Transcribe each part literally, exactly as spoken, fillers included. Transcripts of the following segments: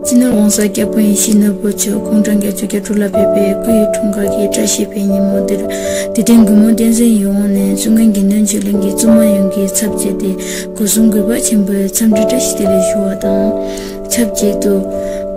སྤྱི་ནོར་༸གོང་ས་༸སྐྱབས་མགོན་ཡིད་བཞིན་ནོར་བུ་མཆོག་དགུང་གྲངས་བརྒྱད་ཅུ་གྱ་དྲུག་ལ་ཕེབས་པའི་སྐུ་ཡི་འཁྲུངས་སྐར་གྱི་བཀྲ་ཤིས་པའི་ཉིན་མོ་འདིར། དད་ལྡན་གུས་མོ་བསྟན་འཛིན་ཡིད་འོང་ནས་གཙུག་སྔོན་དགེ་འདུན་ཆོས་གླིང་གི་བཙུན་མ་ཡོངས་ཀྱི་ཚབ་བྱས་ཏེ། སྒོ་གསུམ་གུས་པ་ཆེན་པོས་འཚམས་འདྲི་བཀྲ་ཤིས་བདེ་ལེགས་ཞུ་བ་དང་། ཆབས་ཅིག་ཏུ།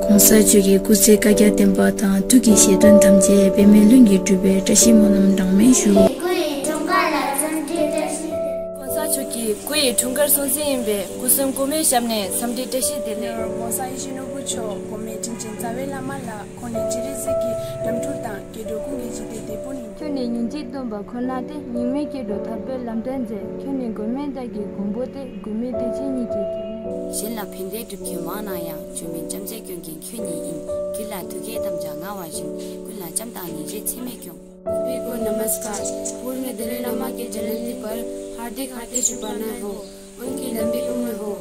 ༸གོང་ས་མཆོག་གི་སྐུ་ཚེ་བསྐལ་བརྒྱར་བརྟན་པ་དང་། ཐུགས་ཀྱི་བཞེད་དོན་ཐམས་ཅད་འབད་མེད་ལྷུན་གྱིས་གྲུབ་པའི་བཀྲ་ཤིས་སྨོན་ལམ་གྲངས་མེད་ཞུ། སྐུ་ཡི་འཁྲུངས་སྐར་ལ་འཚམས་འདྲི་བཀྲ་ཤིས་བདེ་ལེགས། ༸གོང་ས་མཆོག་གི་སྐུ་ཡི་འཁྲུངས་སྐར་སྲུང་བརྩི་ཡིན་པས། སྐུ་གསུམ་སྐུ་མོའི་ཞབས་ནས་འཚམས་འདྲི་བཀྲ་ཤིས་བདེ་ལེགས། ༸གོང་ས་ཡིད་བཞིན་ནོར་བུ་མཆོག་གོང་མའི་དྲིན་ཅན་རྩ་བའི་བླ་མ་ལགས། ཁོང་ནི་སྤྱན་རས་གཟིགས་ཀྱི་རྣམ་འཕྲུལ་དང་། སྐྱེ་འགྲོ་ཀུན་གྱི་འཇིག་རྟེན་བདེ་པོ་ཡིན། ཁྱོད་ནི་ཉིན་གཅིག་སྟོན་པ་ཁོ་ན་སྟེ། སྙིགས་མའི་སྐྱེ་འགྲོ་ཐར་པའི་ལམ་སྟོན་མཛད། ཁྱོད་ནི་མགོན་མེད་བདག་གི་མགོན་པོ་སྟེ། མགོན་མེད་བདེ་ཆེན་གཉིས་ཀྱི་མཚན་ཉིད། གཞན་ལ་ཕན་བདེ་སྒྲུབ་མཁན་མང་ན་ཡང་། བཅོས་མིན་བྱམས་བརྩེ་སྐྱོང་མཁན་ཁྱོད་ཉིད་ཡིན། རྒྱུད་ལ་ཐུགས་བསྐྱེད་དམ་བཅའ་མངའ་བ་བཞིན། ཀུན་ལ་བྱམས་དང་སྙིང་རྗེ་ཚད་མེད་སྐྱོངས། सभी को नमस्कार। पूर्ण दलाई लामा के जन्मदिन पर हार्दिक हार्दिक शुभकामनाएं हो। उनकी लंबी उम्र हो।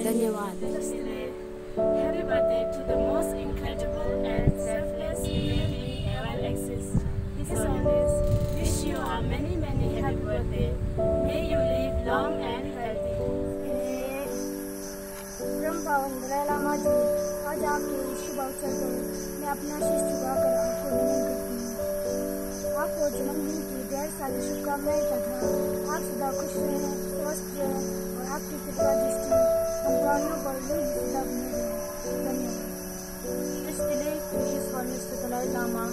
धन्यवाद। Happy birthday to the most incredible and selfless human being ever exist. His Holiness, wish you a many many happy birthday. May you live long and healthy. परम पावन दलाई लामा जी, आज आपके इस शुभ अवसर पर मैं अपना शीश झुकाकर आपको नमन करती हूँ। आपको जन्मदिन की ढेर सारी शुभकामनाएं तथा आप सदा खुश रहें, स्वस्थ रहें और आपकी कृपा दृष्टि हम प्राणियों पर लोग सदा बने रहें। धन्यवाद। Wish Delek to His Holiness the Dalai Lama.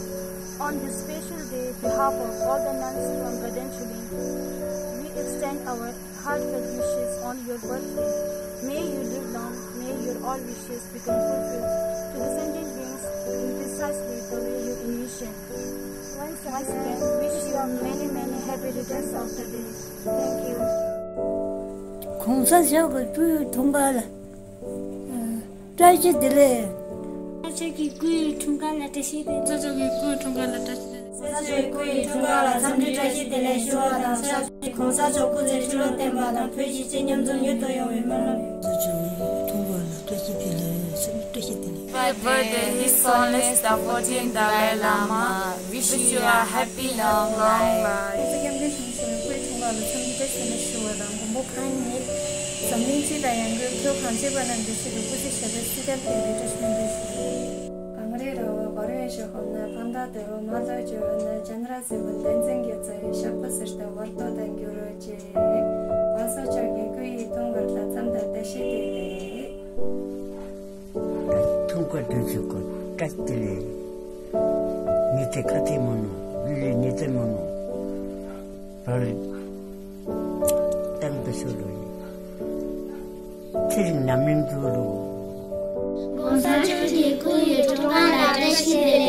On this special day, behalf of all the nuns from Gaden Chuling, we extend our heartfelt wishes on your birthday. May you live long, may your all wishes become fulfilled to the sentient beings in precisely the way you envision. Once again, wish you many, many happy returns of the day. Thank you. ༸གོང་ས་མཆོག་གི་སྐུའི་འཁྲུངས་སྐར་ལ་བཀྲ་ཤིས་བདེ་ལེགས། ༸གོང་ས་མཆོག་གི་སྐུའི་འཁྲུངས་སྐར་ལ་བཀྲ་ཤིས་བདེ་ལེགས། ༸གོང་ས་མཆོག་གི་སྐུའི་འཁྲུངས་སྐར་ལ་བཀྲ་ཤིས་བདེ་ལེགས། ༸གོང་ས་མཆོག་སྐུ་ཚེ་ཁྲི་ལོ་བརྟན་པ་དང་། བོད་ཀྱི་སྤྱི་ཉམས་ཚོ་མྱུར་དུ་ཡོང་བའི་སྨོན་ལམ། ༸གོང་ས་མཆོག་གི་འཁྲུངས་སྐར་ལ་བཀྲ་ཤིས་བདེ་ལེགས། བཀྲ་ཤིས་བདེ་ལེགས། Happy birthday, His Holiness the fourteenth Dalai Lama. Wish you a happy long life. ༸གོང་ས་༸སྐྱབས་མགོན་ཆེན་པོ་མཆོག་གི་སྐུའི་འཁྲུངས་སྐར་ལ་འཚམས་འདྲི་བཀྲ་ཤིས་བདེ་ལེགས་ཞུ་བ་དང་། མགོན་པོ་གང་ཉིད་འཛམ་གླིང་སྤྱི་དང་ཡང་སྒོས་ཁྱོན་གང་ཆེ་བ་རྣམས་ཀྱི་ཆེད་དུ་སྐུ་ཚེ་ཞབས་པད་སྲིད་མཐར་ཕེབས་པའི་བཀྲ་ཤིས་སྨོན་འདུན་ཞུ། གངས་རི་ར་བ་འབར་བའི་ཞོ་ཁོག་ན། ཕ་མཐའ་དེར་མ་ལྷོད་བྱོལ་ན། སྤྱན་རས་གཟིགས་དཔལ་བསྟན་འཛིན་གྱི་རྩ་བའི། ཞབས་པད་སྲིད་མཐའི་བར་དོ་དང་འགྱུར་རོ་ཅེས། ༸གོང་ས་མཆོག་གི་སྐུ་ཡི་འཁྲུངས་སྐར་ལ་འཚམས་དང་བཀྲ་ཤིས་བདེ་ལེགས། འཁྲུངས་སྐར་དུས་ཚོད་ཀྱི་བཀྲ་ཤིས་བདེ་ལེགས། ཉི་ཚེ་ཁ་ཐེ་མོ་ནོ། ལུས་ལུས་ཉི་ཚེ་མོ་ནོ། བར་ཏང་དུ་ཤོ་ལོ་ཡི། ཚེ་རིང་ནམ་རིང་དུ་ལོ། ༸གོང་ས་མཆོག་གི་སྐུ་ཡི་འཁྲུངས་སྐར་ལ་བཀྲ་ཤིས་བདེ་ལེགས།